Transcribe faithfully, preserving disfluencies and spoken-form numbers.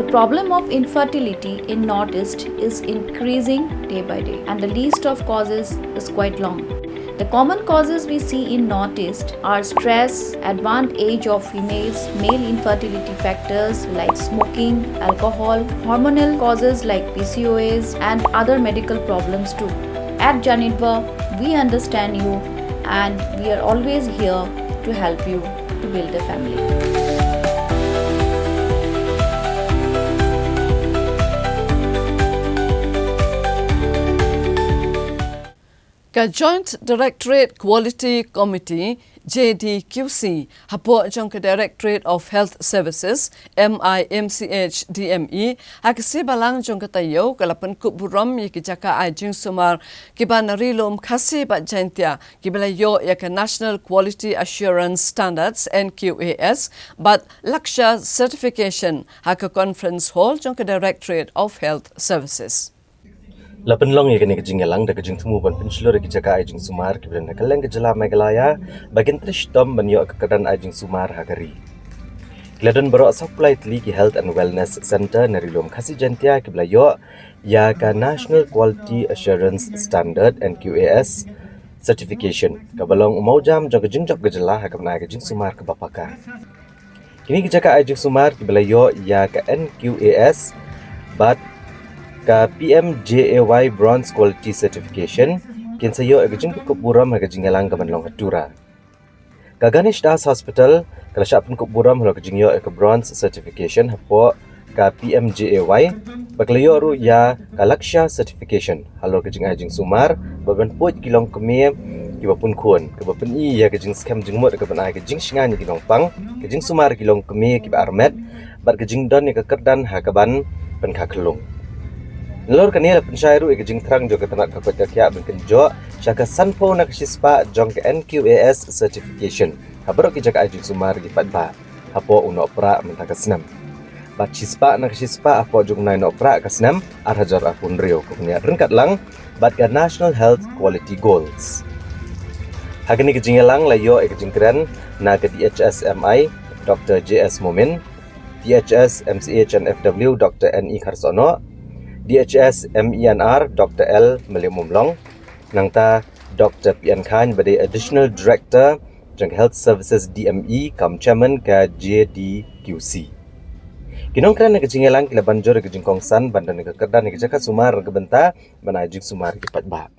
Problem of infertility in Northeast is increasing day by day, and the list of causes is quite long. The common causes we see in Northeast are stress, advanced age of females, male infertility factors like smoking, alcohol, hormonal causes like P C O S, and other medical problems too. At Janitva, we understand you and we are always here to help you to build a family. Ka Joint Directorate Quality Committee, J D Q C, hapoh jong ka Directorate of Health Services, M I M C H D M E, ha ka sngi Balang jong ka taïew, ka la pynkup burom ïa ki jaka ai jingsumar kiba na Ri Lum Khasi bad Jaintia, kiba la ïoh ïa ka National Quality Assurance Standards, N Q A S, bad Lakshya Certification, ha ka Conference Hall jong ka Directorate of Health Services. La pynlong ïa kane ka jingïalang da ka jingthmu ban pynshlur ïa ki jaka ai jingsumar kiba don ha kylleng ka jylla Meghalaya, ba kin trei shitom ban ïoh ka kyrdan ai jingsumar ha ka ri. Ki la don baroh sawphew lai tylli ki Health and Wellness Centre na Ri Lum Khasi Jaintia kiba la ïoh ïa ka National Quality Assurance Standard, N Q A S, certification, kaba long u mawjam jong ka jingjop ka jylla ha kaba ai ka jingsumar kaba paka. Kine ki jaka ai jingsumar kiba la ïoh ïa ka N Q A S bad ka P M J A Y Bronze Quality Certification, kin sa ïoh ïa ka jingpynkup burom ha ka jingïalang kaban long ha Tura. Ka Ganesh Das Hospital ka la shah pynkup burom halor ka jingïoh ïa ka Bronze Certification hapoh ka P M J A Y, bad ka la ïoh ruh ïa ka Lakshya Certification halor ka jingai jingsumar bad ban pud ki longkmie kiba punkhun, kaba pyni ïa ka jingskhem jingmut kaban ai ka jingshngaiñ ïa ki nongpang, ka jingsumar ïa ki longkmie kiba armet, bad ka jingdon ïa ka kyrdan ha kaban pynkha khyllung. Nalor kane la pynshai ruh ïa ka jingthrang jong ka tnat ka koit ka khiah ban kynjoh sha ka sanphew na ka shispah jong ka N Q A S certification ha baroh ki jaka ai jingsumar ïa ki paidbah hapoh u Nohprah mynta ka snem, bad shispah na ka shispah hapoh jong u bnai Nohprah ka snem ar hajar arphew hynriew, ka bniah ryngkat lang bad ka National Health Quality Goals. Ha kane ka jingïalang la ïoh ïa ka jingkren na ka D H S M I, Doctor J S Momin, D H S M C H and F W, Doctor N E Kharsohnoh, D H S M E and R, Doctor L Meliemumlong, nangta Doctor P N Khain, ba dei Additional Director jong Health Services D M E, kam Chairman ka J D Q C. Ki nongkren ha ka jingïalang ki la ban jur ïa ka jingkongsan ban don ïa ka kyrdan ïa ka jaka sumar na ka bynta ban ai jingsumar ïa ki paidbah.